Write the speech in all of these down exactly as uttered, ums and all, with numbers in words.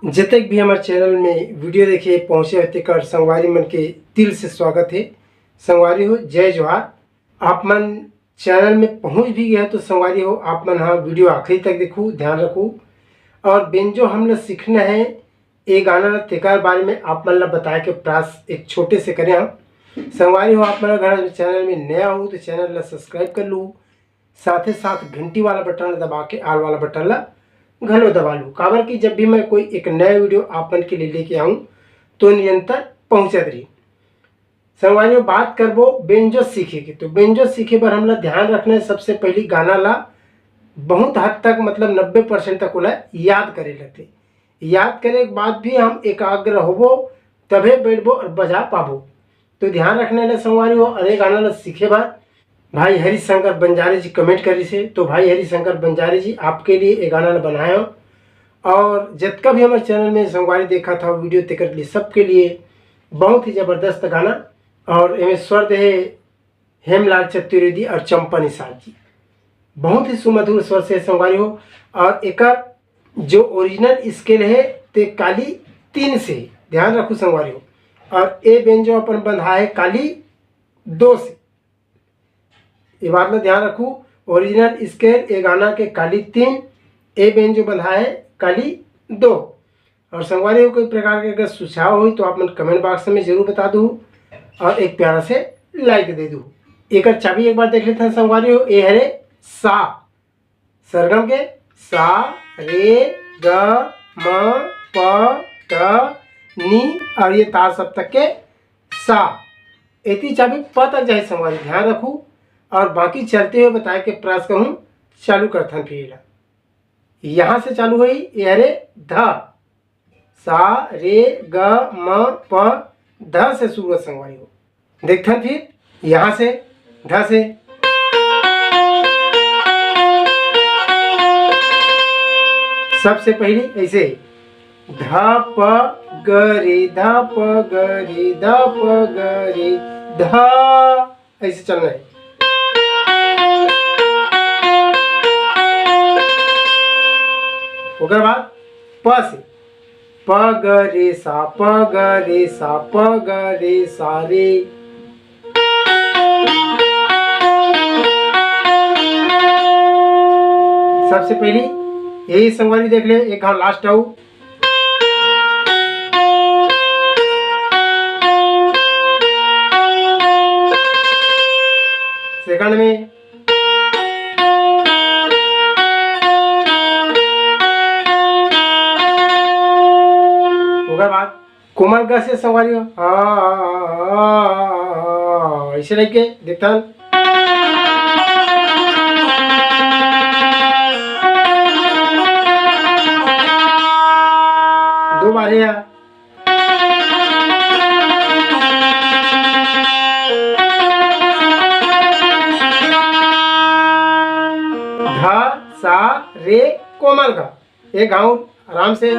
जतेक भी हमर चैनल में वीडियो देखे पहुँचे हे, तेकर संगवारी मन के दिल से स्वागत हे। संगवारी हो, जय जोहार। आप मन चैनल में पहुँच भी गए हो तो संगवारी हो, आप मन हा वीडियो आखिरी तक देखू, ध्यान रखू। और बेंजो हमला सीखना है, ये गाना ला, तेकर बारे में आप मन ला बताए के प्रयास एक छोटे से करे हम। संगवारी हो, आप मन अगर चैनल में नया हो तो चैनल ला सब्सक्राइब कर लू, साथे साथ घंटी वाला बटन ला दबा के आल वाला बटन ला घलो दबा लू, काबर कि जब भी मैं कोई एक नया वीडियो आप मन के लिए लेके आऊँ तो निरंतर पहुँचत रही। संगवारी हो, बात करबो बेंजो सीखे के, तो बेंजो सीखे बर हमला ध्यान रखना है, सबसे पहली गाना ला बहुत हद तक, मतलब नब्बे परसेंट तक ओला याद करे लगथे। याद करे के बाद भी हम एकाग्र होबो, तभे बैठबो और बजा पाबो। तो ध्यान रखना है संगवारी हो, और ये गाना ला सीखे बर भाई हरिशंकर बंजारे जी कमेंट करिस हे। तो भाई हरिशंकर बंजारे जी, आपके लिए ये गाना ला बनाए हो, और जतका भी हमर चैनल में संगवारी देखत हो वीडियो, तेकर लिए, सबके लिए बहुत ही जबरदस्त गाना। और एमे स्वर दे हे हेमलाल चतुर्वेदी और चंपा निषाद जी, बहुत ही सुमधुर स्वर से संगवारी हो। और एकर जो ओरिजिनल स्केल है, ते काली तीन से, ध्यान रखू संगवारी हो। और ए बेंजो अपन बंधा है काली दो से। ये बात ला ध्यान रखू, ओरिजिनल स्केल ए गाना के काली तीन, ए बेंजो बंधा है काली दो। और संगवारी हो, कोई प्रकार के अगर सुझाव होई तो आप मन कमेंट बॉक्स में जरूर बता दू, और एक प्यारा से लाइक दे दू। एकर चाबी एक बार देख लेते हैं संगवारी हो, ए हरे सा, सरगम के सा, रे, ग, म, प, ध, नी, और ये तार सप्तक के सा। एती चाबी प तक जाए संगवारी, ध्यान रखू। और बाकी चलते हुए बताए के प्रयास करूँ, चालू करथन फिर एला। यहाँ से चालू होई, ये हरे ध, सा, रे, ग, म, प, ध से शुरू है संगवारी हो। देखथन फिर यहाँ से, ध से। सबसे पहली ऐसे ही, ध प ग रे, ध प ग रे, ध प ग रे, ध, ऐसे चलना है। ओकर बाद प से, प ग रे सा, प ग रे सा, प ग रे सा रे। सबसे पहली यही संगवारी देख ले, एक हाँ लास्ट आऊ। सेकंड में ओकर बाद कोमल ग से संगवारी हो, आ, ऐसे लेके देखथन। दो बार है। ध, सा, रे, कोमल ग। एक घाव आराम से।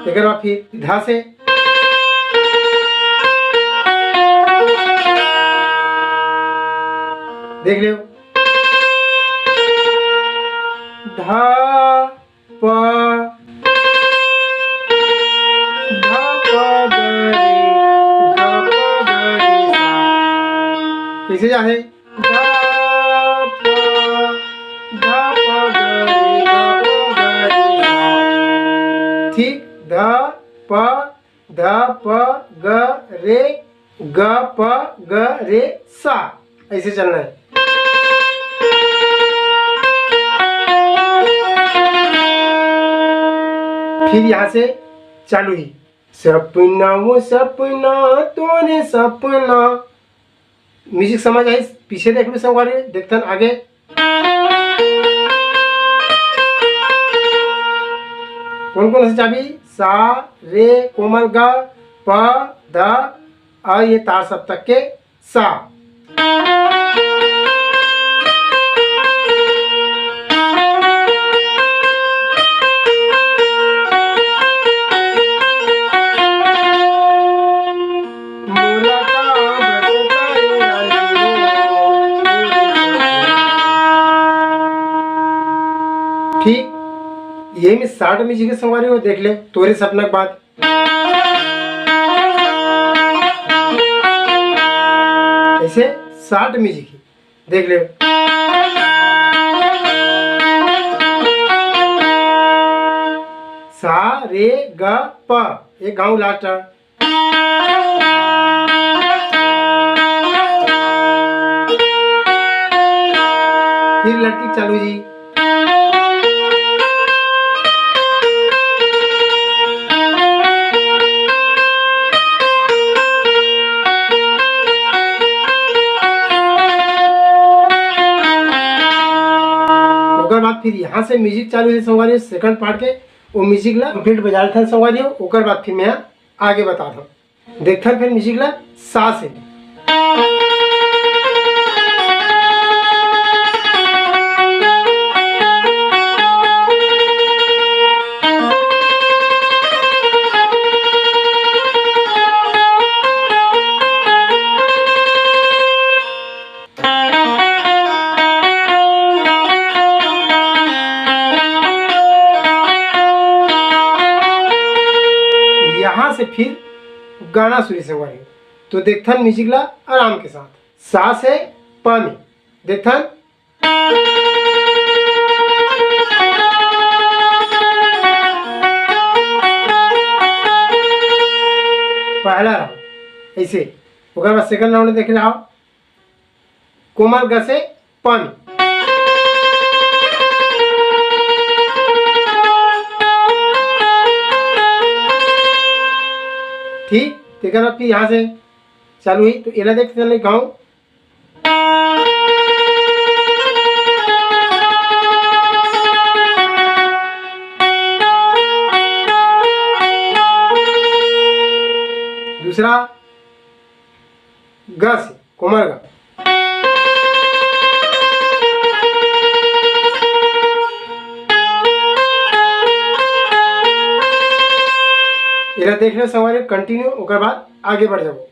एकर बाद फिर ध से। देख लियो। ध प, ध प ग रे, ग प ग रे सा। कैसे जाथे? ध प, ध प ग रे, ग प ग रे सा। ठीक, ध प, ध प ग रे, ग प ग रे सा, ऐसे चलना है। फिर यहाँ से चालू ही, सपना वो सपना, तोरे सपना। म्यूजिक समझ आई? पीछे देख लो संगवारी, देखथन आगे। कौन कौन से चाबी? सा, रे, कोमल ग, प, ध, और ये तार सप्तक के सा। ये में साठ म्यूजिक है संगवारी हो, देख ले, तोरे सपना के बाद। ऐसे साठ म्यूजिक है, देख ले। सा, रे, ग, प, एक घाव लास्ट है। फिर लड़की चालू जी। ओकर बाद फिर यहाँ से म्यूजिक चालू है संगवारी, सेकंड पार्ट के, वो म्यूजिक ला कंप्लीट बजा लेथन संगवारी हो, ओकर बाद फिर मैं आगे बता दूँ। देखथन फिर म्यूजिक ला सा से। यहाँ से फिर गाना शुरू से हुआ है। तो देखथन म्यूजिक ला आराम के साथ। सा से प में। देखथन। पहला राउंड ऐसे, ओकर बाद सेकंड राउंड देख रहा हो, कोमल ग से प में। ठीक, तेकर बाद फिर यहाँ से चालू हुई, तो एला देख तने गाँव। दूसरा ग से कोमल ग। एला देख लो संगवारी, कंटिन्यू, ओकर बाद आगे बढ़ जाओ।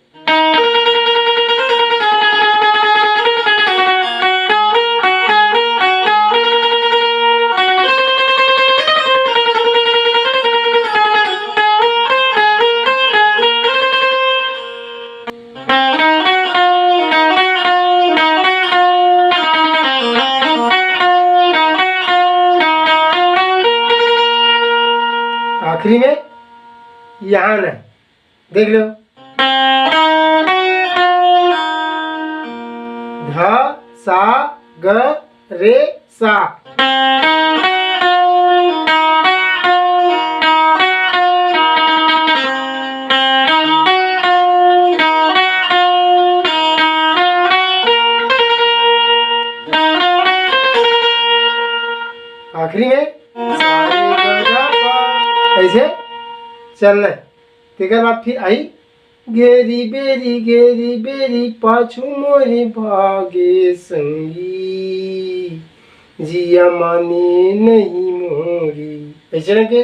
आखिरी में यहाँ न, देख लो, ध सा ग रे सा। आखिरी में ऐसे चलना है। तेकर बाद फिर आई घेरी बेरी, घेरी बेरी, पाछू मोरे भागे संगी, जिया माने नहीं मोरी। ऐसे ना के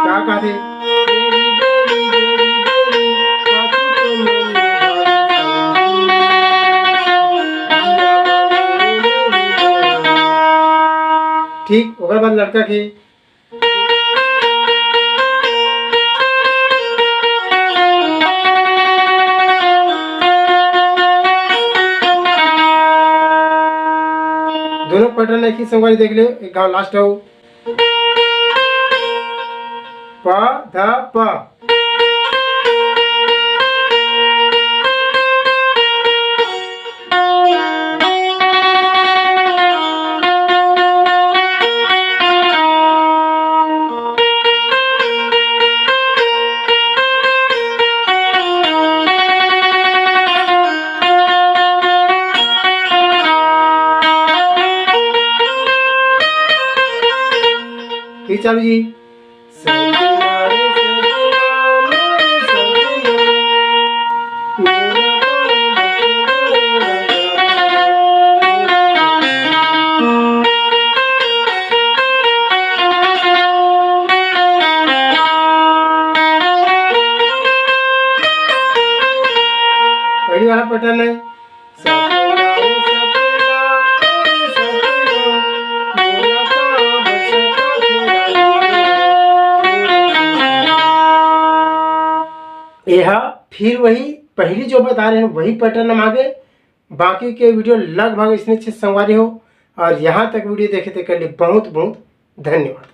का कहते? ठीक, ओकर बाद लड़का के दोनों पैटर्न एक ही संगवारी देख ले, एक गाँव लास्ट हो। प ध प। फिर चालू जी। वाला पैटर्न है। ये हा फिर वही पहली जो बता रहे हैं, वही पैटर्न हम आगे। बाकी के वीडियो लगभग इसने चीज संगवारी हो, और यहाँ तक वीडियो देखे थे के लिए बहुत बहुत धन्यवाद।